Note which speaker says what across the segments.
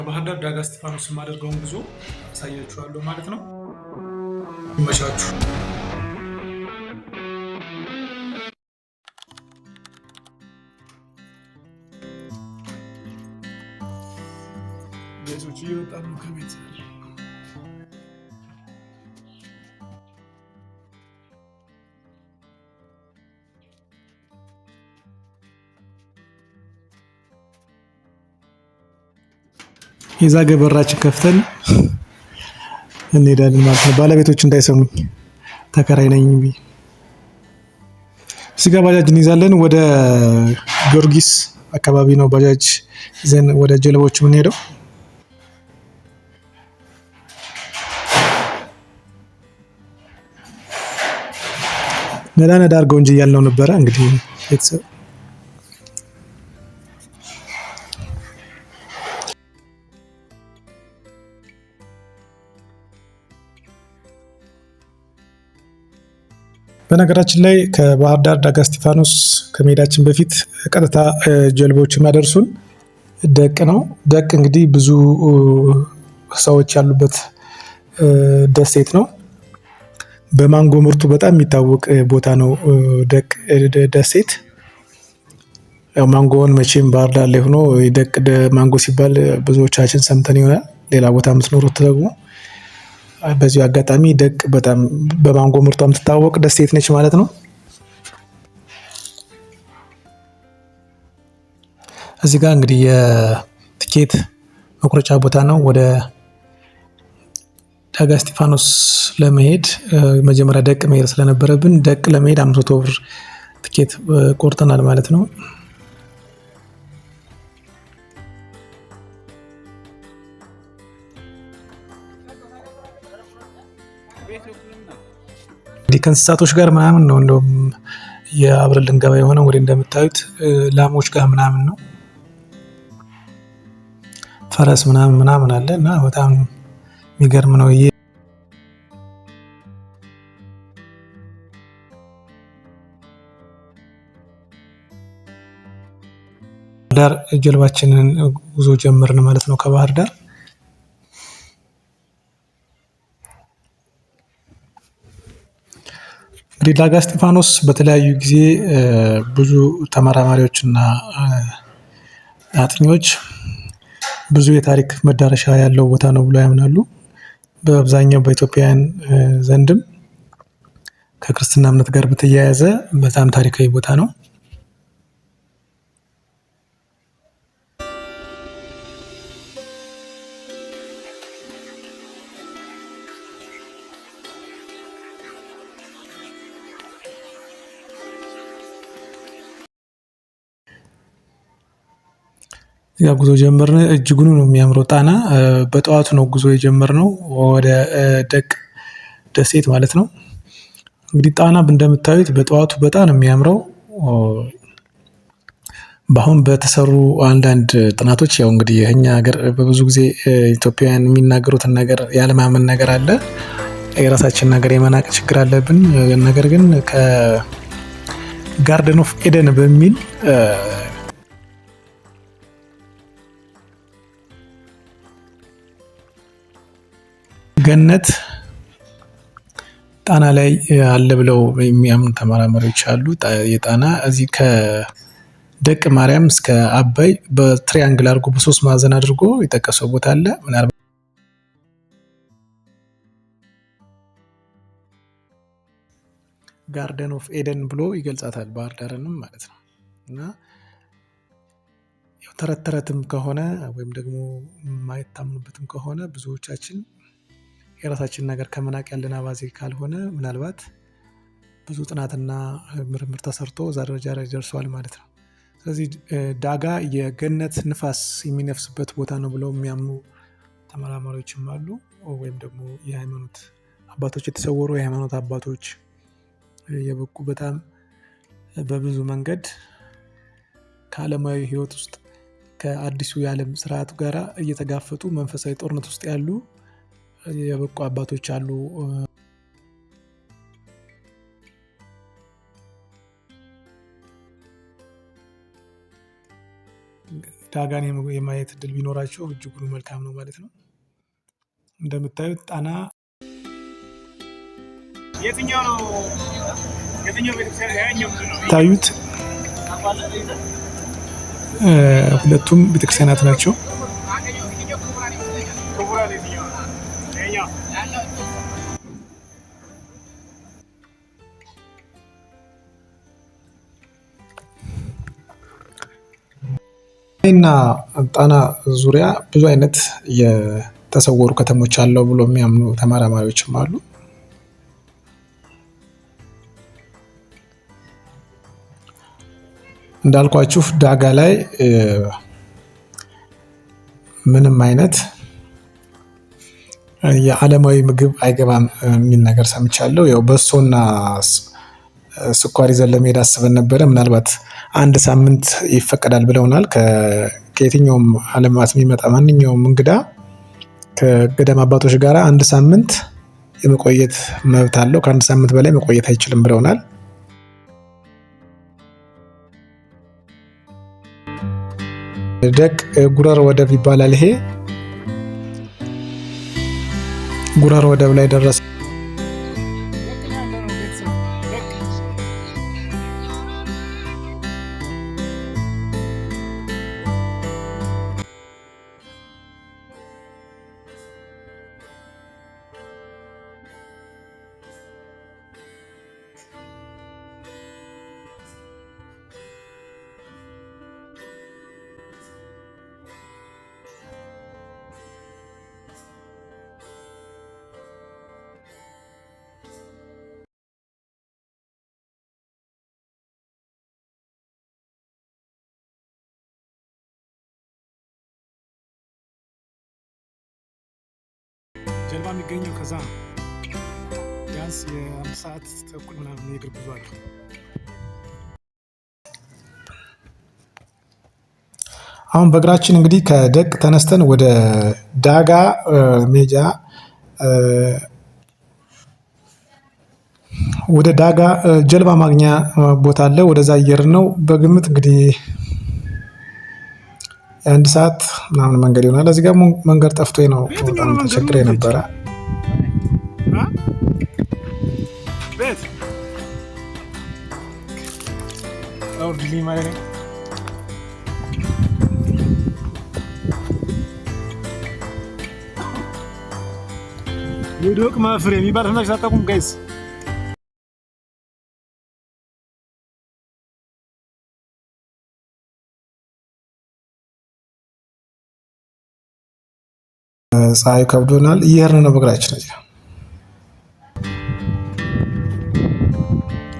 Speaker 1: ከባህር ዳር ዳጋ እስጢፋኖስ የማደርገውን ጉዞ አሳያችኋለሁ ማለት ነው። ይመቻችሁ። Guys ኦች፣ እየወጣን ነው ከቤት። የዛገ በራችን ከፍተን እንሄዳለን ማለት ነው። ባለቤቶች እንዳይሰሙኝ ተከራይ ነኝ ብዬ። እዚህ ጋር ባጃጅ እንይዛለን። ወደ ጊዮርጊስ አካባቢ ነው ባጃጅ ይዘን ወደ ጀልባዎች የምንሄደው። ነዳ ነዳ አድርገው እንጂ እያልነው ነበረ እንግዲህ ቤተሰብ። በነገራችን ላይ ከባህር ዳር ዳጋ እስጢፋኖስ ከመሄዳችን በፊት ቀጥታ ጀልባዎች የሚያደርሱን ደቅ ነው። ደቅ እንግዲህ ብዙ ሰዎች ያሉበት ደሴት ነው። በማንጎ ምርቱ በጣም የሚታወቅ ቦታ ነው ደቅ ደሴት። ያው ማንጎውን መቼም ባህር ዳር ላይ ሆኖ ደቅ ማንጎ ሲባል ብዙዎቻችን ሰምተን ይሆናል። ሌላ ቦታ የምትኖሩት ደግሞ በዚሁ አጋጣሚ ደቅ በጣም በማንጎ ምርቷ የምትታወቅ ደሴት ነች ማለት ነው። እዚህ ጋር እንግዲህ የትኬት መቁረጫ ቦታ ነው። ወደ ዳጋ እስጢፋኖስ ለመሄድ መጀመሪያ ደቅ መሄድ ስለነበረብን ደቅ ለመሄድ 500 ብር ትኬት ቆርጠናል ማለት ነው። እንግዲህ ከእንስሳቶች ጋር ምናምን ነው እንደውም የአብረን ልንገባ የሆነው። እንግዲህ እንደምታዩት ላሞች ጋር ምናምን ነው፣ ፈረስ ምናምን ምናምን አለ እና በጣም የሚገርም ነው። ይሄ ዳር ጀልባችንን ጉዞ ጀመርን ማለት ነው ከባህር ዳር። እንግዲህ ዳጋ እስጢፋኖስ በተለያዩ ጊዜ ብዙ ተመራማሪዎች እና አጥኚዎች ብዙ የታሪክ መዳረሻ ያለው ቦታ ነው ብለው ያምናሉ። በአብዛኛው በኢትዮጵያውያን ዘንድም ከክርስትና እምነት ጋር በተያያዘ በጣም ታሪካዊ ቦታ ነው። ያ ጉዞ ጀመርን። እጅጉን ነው የሚያምረው ጣና። በጠዋቱ ነው ጉዞ የጀመርነው ወደ ደቅ ደሴት ማለት ነው። እንግዲህ ጣና እንደምታዩት በጠዋቱ በጣም ነው የሚያምረው። በአሁን በተሰሩ አንዳንድ ጥናቶች ያው እንግዲህ እኛ ሀገር በብዙ ጊዜ ኢትዮጵያውያን የሚናገሩትን ነገር ያለማመን ነገር አለ። የራሳችን ነገር የመናቅ ችግር አለብን። ነገር ግን ከ Garden of Eden በሚል ገነት ጣና ላይ አለ ብለው የሚያምኑ ተመራማሪዎች አሉ። የጣና እዚህ ከደቅ ማርያም እስከ አባይ በ triangle አድርጎ በሶስት ማዕዘን አድርጎ የጠቀሰው ቦታ አለ። ምናልባት Garden of Eden ብሎ ይገልጻታል ባህር ዳርንም ማለት ነው። እና ያው ተረት ተረትም ከሆነ ወይም ደግሞ የማይታምኑበትም ከሆነ ብዙዎቻችን የራሳችን ነገር ከመናቅ ያለን አባዜ ካልሆነ ምናልባት ብዙ ጥናትና ምርምር ተሰርቶ እዛ ደረጃ ላይ ደርሰዋል ማለት ነው። ስለዚህ ዳጋ የገነት ንፋስ የሚነፍስበት ቦታ ነው ብለው የሚያምኑ ተመራማሪዎችም አሉ። ወይም ደግሞ የሃይማኖት አባቶች፣ የተሰወሩ የሃይማኖት አባቶች የበቁ፣ በጣም በብዙ መንገድ ከዓለማዊ ሕይወት ውስጥ ከአዲሱ የዓለም ስርዓቱ ጋር እየተጋፈጡ መንፈሳዊ ጦርነት ውስጥ ያሉ የበቁ አባቶች አሉ። ዳጋን የማየት እድል ቢኖራቸው እጅጉን መልካም ነው ማለት ነው። እንደምታዩት ጣና ታዩት ሁለቱም ቤተክርስቲያናት ናቸው። እና ጣና ዙሪያ ብዙ አይነት የተሰወሩ ከተሞች አለው ብሎ የሚያምኑ ተመራማሪዎችም አሉ። እንዳልኳችሁ ዳጋ ላይ ምንም አይነት የዓለማዊ ምግብ አይገባም የሚል ነገር ሰምቻለሁ። ያው በሶና ስኳር ይዘን ለመሄድ አስበን ነበረ። ምናልባት አንድ ሳምንት ይፈቀዳል ብለውናል። ከየትኛውም ዓለማት የሚመጣ ማንኛውም እንግዳ ከገዳም አባቶች ጋር አንድ ሳምንት የመቆየት መብት አለው። ከአንድ ሳምንት በላይ መቆየት አይችልም ብለውናል። ደቅ ጉረር ወደብ ይባላል። ይሄ ጉረር ወደብ ላይ ደረሰ። ጀልባ የሚገኘው ከዛ ነው። ቢያንስ የ1 ሰዓት ተኩል ምናምን የእግር ጉዞ አለው። አሁን በእግራችን እንግዲህ ከደቅ ተነስተን ወደ ዳጋ ሜጃ ወደ ዳጋ ጀልባ ማግኛ ቦታ አለ። ወደዛ አየር ነው። በግምት እንግዲህ 1 ሰዓት ምናምን መንገድ ይሆናል። እዚህ ጋር መንገድ ጠፍቶኝ ነው በጣም ተቸግሬ ነበረ።
Speaker 2: የዶቅማ ፍሬ የሚባል ሰምታችሁ አታውቁም guys?
Speaker 1: ፀሐዩ ከብዶናል። እየሄድን ነው በእግራችን። እዚህ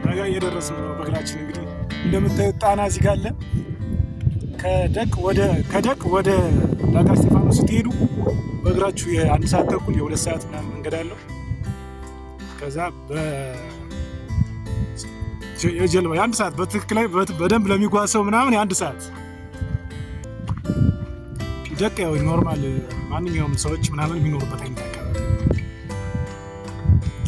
Speaker 2: ዳጋ እየደረስን ነው በእግራችን። እንግዲህ እንደምታዩት ጣና እዚህ ጋር አለ። ከደቅ ወደ ዳጋ እስጢፋኖስ ስትሄዱ በእግራችሁ የ1 ሰዓት ተኩል የ2 ሰዓት ምናምን መንገድ አለው። ከዛ የጀልባ የ1 ሰዓት በትክክል በደንብ ለሚጓዝ ሰው ምናምን የ1 ሰዓት ደቅ ያው normal ማንኛውም ሰዎች ምናምን የሚኖሩበት አይነት አካባቢ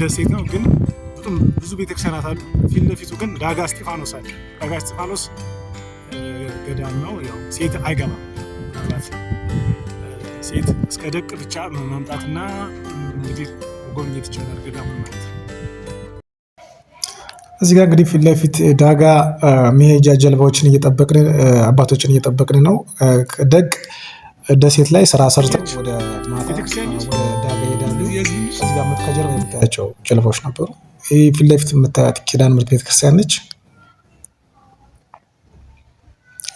Speaker 2: ደሴት ነው። ግን በጣም ብዙ ቤተክርስቲያናት አሉ። ፊት ለፊቱ ግን ዳጋ እስጢፋኖስ አለ። ዳጋ እስጢፋኖስ ገዳም ነው። ያው ሴት አይገባም። ምናልባት ሴት እስከ ደቅ ብቻ መምጣትና እንግዲህ መጎብኘት ይቻላል ገዳሙን ማለት ነው።
Speaker 1: እዚህ ጋር እንግዲህ ፊት ለፊት ዳጋ መሄጃ ጀልባዎችን እየጠበቅን አባቶችን እየጠበቅን ነው። ደቅ ደሴት ላይ ስራ ሰርተው ወደ ማታ ወደ ዳጋ ይሄዳሉ። እዚህ ጋር ከጀርባ የምታያቸው ጀልባዎች ነበሩ። ይህ ፊት ለፊት የምታያት ኪዳነ ምሕረት ቤተክርስቲያን ነች።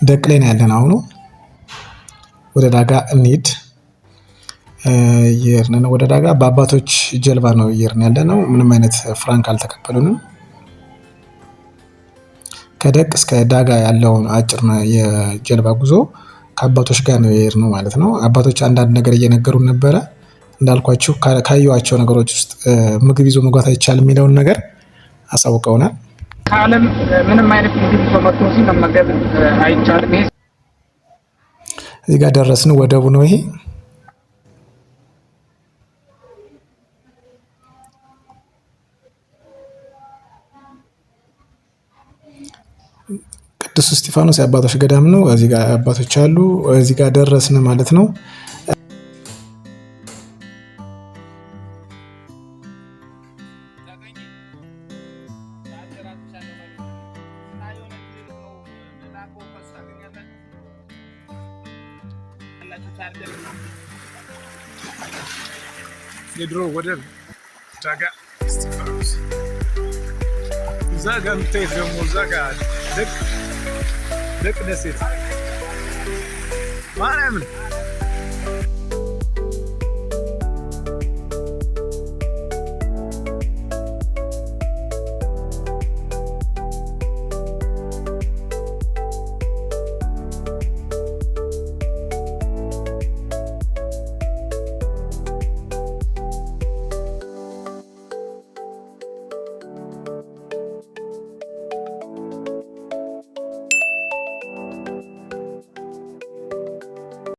Speaker 1: ደቅ ላይ ነው ያለን። አሁኑ ወደ ዳጋ እንሂድ እየሄድን ነው። ወደ ዳጋ በአባቶች ጀልባ ነው እየሄድን ያለ ነው። ምንም አይነት ፍራንክ አልተቀበሉንም። ከደቅ እስከ ዳጋ ያለውን አጭር የጀልባ ጉዞ ከአባቶች ጋር ነው የሄድነው ማለት ነው። አባቶች አንዳንድ ነገር እየነገሩን ነበረ። እንዳልኳችሁ ካየኋቸው ነገሮች ውስጥ ምግብ ይዞ መግባት አይቻልም የሚለውን ነገር አሳውቀውናል።
Speaker 3: ከዓለም ምንም አይነት ምግብ ይዞ መጥቶ እዚህ መመገብ አይቻልም። ይሄ
Speaker 1: እዚህ ጋር ደረስን። ወደቡ ነው ይሄ። ቅዱስ እስጢፋኖስ የአባቶች ገዳም ነው። እዚህ ጋር አባቶች አሉ። እዚህ ጋር ደረስን ማለት ነው።
Speaker 2: የድሮ ወደብ ዳጋ እስጢፋኖስ፣ እዛ ጋ የምታዩት ደግሞ እዛ ጋ ደቅ ደቅ ደሴት ማርያምን።